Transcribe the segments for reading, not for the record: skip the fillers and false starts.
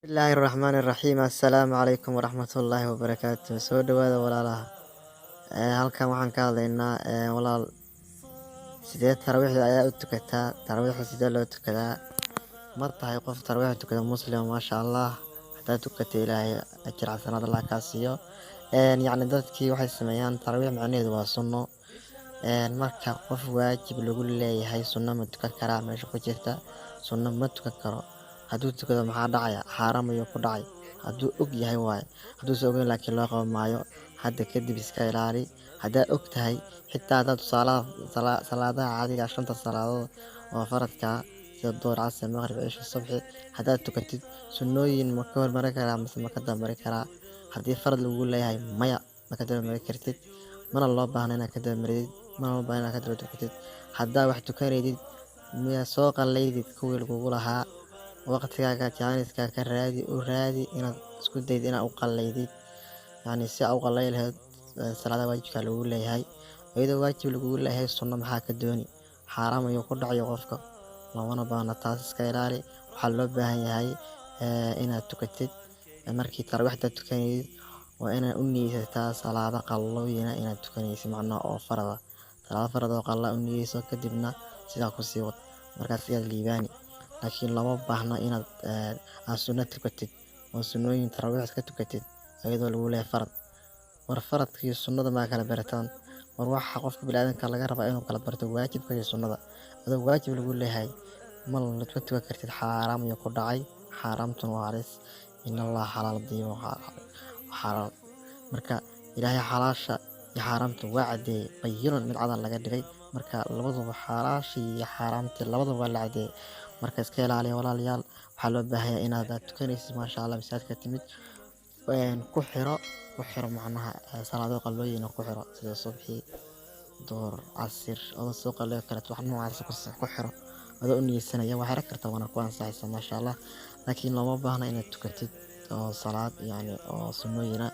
Bismillaahi Raxmaani Raxiim. Assalaamu calaykum waraxmatullaahi wabarakaatu. Soo dhawaada, walaalaha. Halkan waxaan ka hadlaynaa, walaal, sidee tarawiixda ayaa u tukataa? Tarawiixda sidee loo tukadaa? Ma tahay qof tarawiix tukada Muslim? Maasha Allah, hadaa tukatay, Ilaahay ajir xasanaad Allah kaa siiyo. Yacni dadkii waxay sameeyaan, tarawiix macnaheedu waa sunno. Marka qof waajib lagu leeyahay sunno ma tukan karaa? Meesha ku jirta, sunno ma tukan karo. Hadduu tukado, maxaa dhacaya? Xaaraam ayuu ku dhacay hadduu og yahay waaye. Hadduusan ogeyn laakiin, loo qaban maayo. Hadda kadib iska ilaali. Haddaa og tahay xitaa, haddaad tusaalaha salaadaha caadiga ah, shanta salaadood oo faradka ah, sida duhur, casr, maqrib, cisho, subxi, haddaad tukatid, sunnooyin ma ka hormarin karaa mise ma ka dabamari karaa? Haddii farad lagugu leeyahay, maya, ma ka dabamari kartid, mana loo baahna inaad ka dabamaridid, mana loo baahna inaad ka daba tukatid. Haddaa wax tukanaysid, miyaa soo qalaydid kuwii lagugu lahaa? Waqtigaaga jaaniska ka raadi, u raadi inaad isku daydid inaad u qalaydid, yacni si aad u qalay lahayd salaadaha waajibka lagugu leeyahay. Iyadoo waajib lagugu leeyahay, sunno maxaa ka dooni? Xaaraam ayuu ku dhacay qofka, loomana baahna taas. Iska ilaali. Waxaa loo baahan yahay inaad tukatid. Markii tarawiixda tukanaysid, waa inaad u niyeysataa salaado qallooyina inaad tukanaysid, macnaha oo farad ah, salaado farad oo qalla u niyeyso, kadibna sidaa kusii wad. Markaas ayaad liibaani. Laakiin looma baahna inaad aad sunno tukatid oo sunnooyin tarawiix iska tukatid iyadoo lagu leeyahay farad. War, faradka iyo sunnada maa kala barataan? War, waxa qofka bini'aadamka laga rabaa inuu kala barto waajibka iyo sunnada. Adoo waajib lagu leeyahay ma la tukan kartid. Xaaraam ayuu ku dhacay, xaaraamtuna waa halis. In Allah xalaal diibo xalaal. Marka Ilaahay xalaasha iyo xaaraamta waa caddeeyey, bayinun, mid cadan laga dhigay. Marka labaduba, xalaashii iyo xaaraamtii, labaduba waa la caddeeyey. Marka iska ilaaliya, walaalayaal. Waxaa loo baahan yahay inaad tukanaysid, maasha Allah, masaajidka timid, ku xiro, ku xiro, macnaha salaado qalooyin ku xiro, sida subxi, duhur, casir, adoo soo qaleeyo kaleeto, wax noocaas ku xiro adoo u niyeysanaya. Waa xiran kartaa, waana ku ansaxaysaa, maasha Allah. Laakiin looma baahna inaad tukatid oo salaad, yacni, oo sunnooyin ah.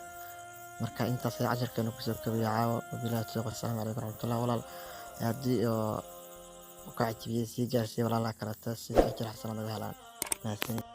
Marka intaas ayaa casharkeena kusoo kabaya caawa. Wabillahi tawfiiq. Assalaamu calaykum waraxmatullah. Walaal, haddii oo ku cajabiyey, sii gaarsii walaalaha kaleeto si ajir xasanaad uga helaan. Mahadsanid.